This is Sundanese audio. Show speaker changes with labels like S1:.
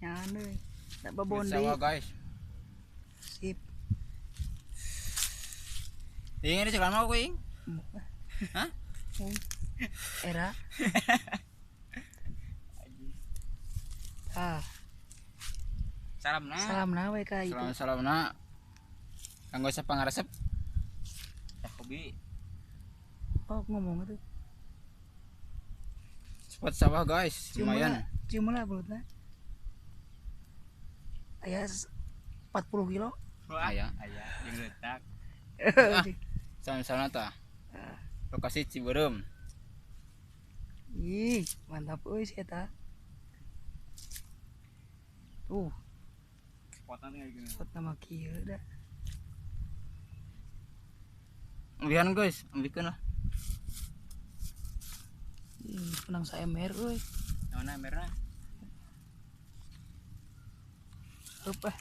S1: Nyahan euy. Da babon
S2: Sawah
S1: deui.
S2: Guys.
S1: Sip.
S2: Ing ini cekan mau kuing. Hah?
S1: Era. Ah.
S2: Salam na.
S1: Salam na we ka itu.
S2: Salam salam na. Kanggo sa pangaresep. Hobi.
S1: Oh, ngomong itu.
S2: Spot sawah guys, lumayan.
S1: Cium lah belutna. Aya 40 kilo.
S2: Aya,
S3: aya jeung letak.
S2: Salam salam ta. Lokasi Cibeureum.
S1: Ih, mantap euy si eta. Tuh.
S3: Spotna teh gini.
S1: Spotna mah kieu da.
S2: Ambihan guys, ambikeun lah.
S1: Menang saemer euy.
S2: Naon emberna?
S1: Apa?